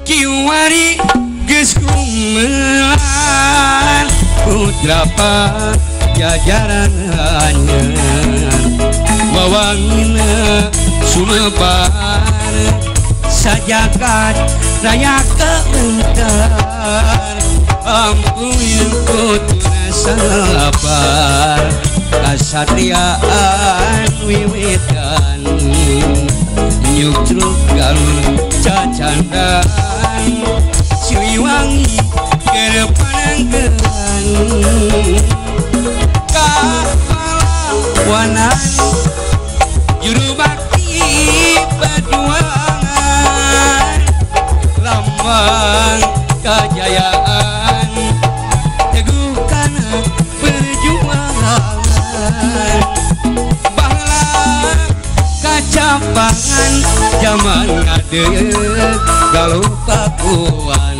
Kiwari geus kumelan putra pajajaran anyar wawangina sumebar sajagat raya keuntar ampun kutuna sabar kasatriaan wiwitan nyutruk galur cacandan Siliwangi keur panangkeun kapalawanan juru bakti perjuangan lambang kejayaan teguhkan perjuangan baheula kacapangan jaman ngadeuk galuh Pakuan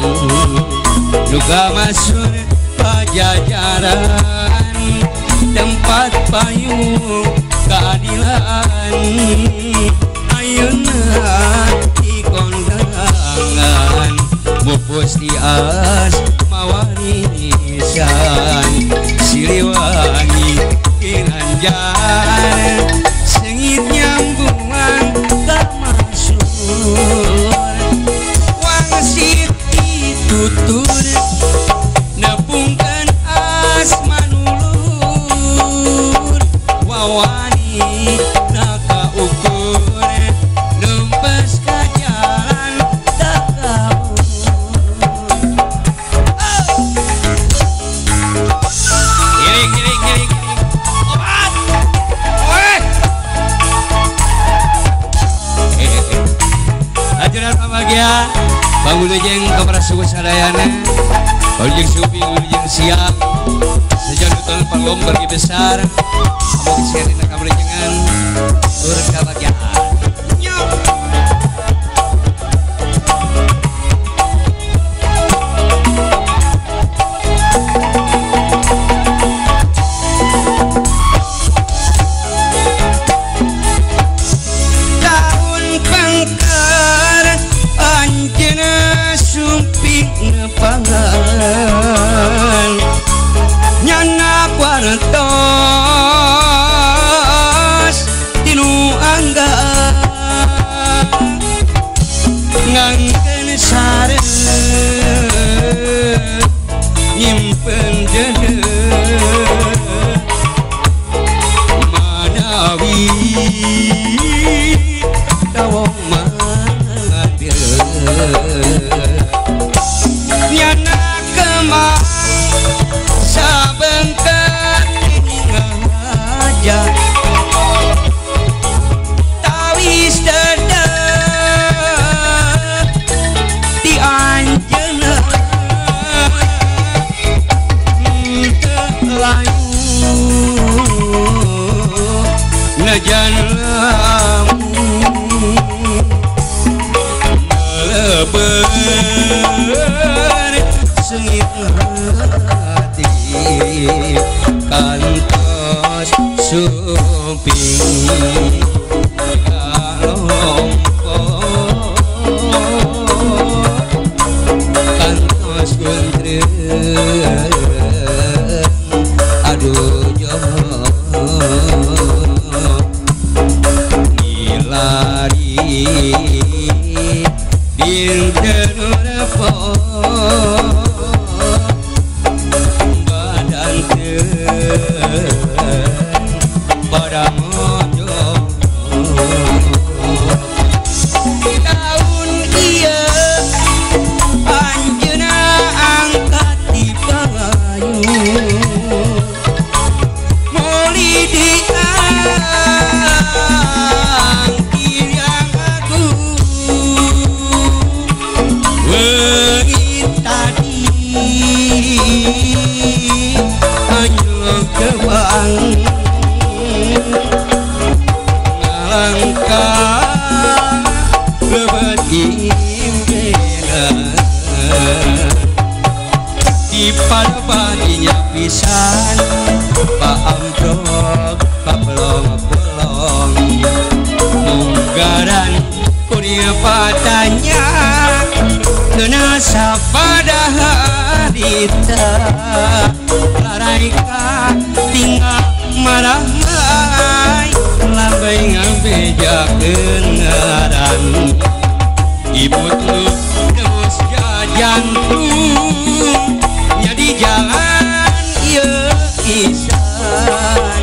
duga masuk pajajaran tempat payung keadilan ayeuna dikondangan mupus tias mawarisan Siliwangi Ginanjar sengit nyambungan termasuk wangsit ditutur nepungkeun asma nulur wawani naka ukur nempes ka jalan takabur. Giring giring giring obat. Ajaran pamagia Bangulujeng kepada suku sadayana Wilujeng supi, wilujeng siang sejak nonton panggung pergi besar amogi sirina kamulijengan tur kabagyaan. Tahun pangkar anjeunna sumping nepangan nyana wartos tinu angga ngangkeun sareng nyimpen deuneu manawi tawong mandir nyana kemang saben ngaja tawis dedeh di anjeunna teu layu najan lamun meleber sengit hati kantos sumping kalompo kantos guntreng aduh joho ngilari dinten repo pada mojo tahun ieu anjeunna angkat di payu moli di yang aku wengi tadi anjlok kebang ngalangkah lebet impena di palapadinya pisan Pak Amprok Pak Pelong-pelong munggaran kunia patanya Kenasa pada harita laraika tinggal marah mai lambai ngabejakeun ngaran ibu tuh terus jantung nya di jalan ieu isan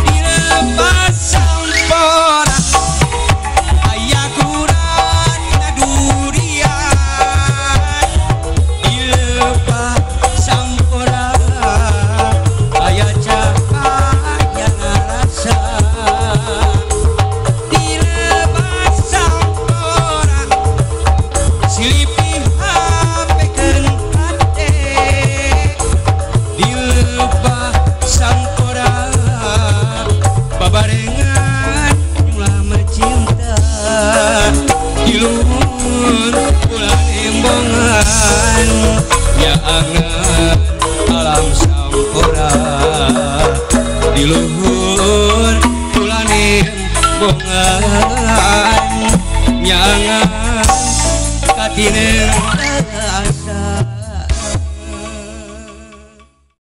dilepas sampora aya kurang durian dilepas sampora aya cahaya ngarasa dilepas sampora silipi hapekeun hate dilepas sampora babarengan nyulama cinta di luhur bulan embongan nyaangan alam sampora di luhur bulan embongan nyaangan katineng.